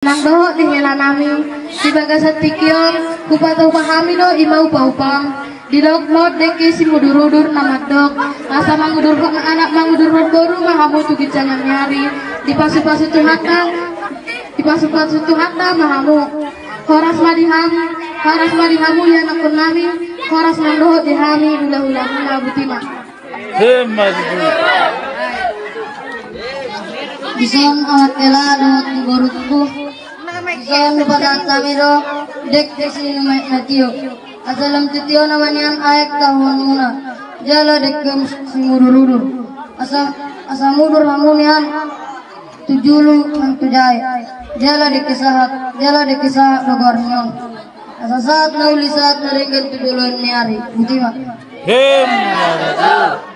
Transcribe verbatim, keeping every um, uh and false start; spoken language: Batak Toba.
Nang dohot di hela nami, di bagasan tingki on, hupatupa hami do i ma upa-upa. Didok ma dengke simudur-udur na mandok, asa mangudur anak mangudur boru ma hamu tu ginjangan ni ari. Dipasu-pasu Tuhanta, dipasu-pasu Tuhanta ma hamu. Horas ma di hamu, horas ma di hamu ianakkon nami, horas ma dohot di hami hula-hula muna, botima. Hema di. Dison anak hela dohot di borungku. Dison hupasahat hami do dengke sinumaek na tio. Asa lam titio nama nian aek tahuan muna. Jala dengke simudur-udur. Asa, asa mudur hamu nian tu julu nang tu jae. Jala dengke sahat, jala dengke sahat do goar ni on. Asa sahat na uli, sahat na denggan tu joloan ni ari. Botima. Hema di.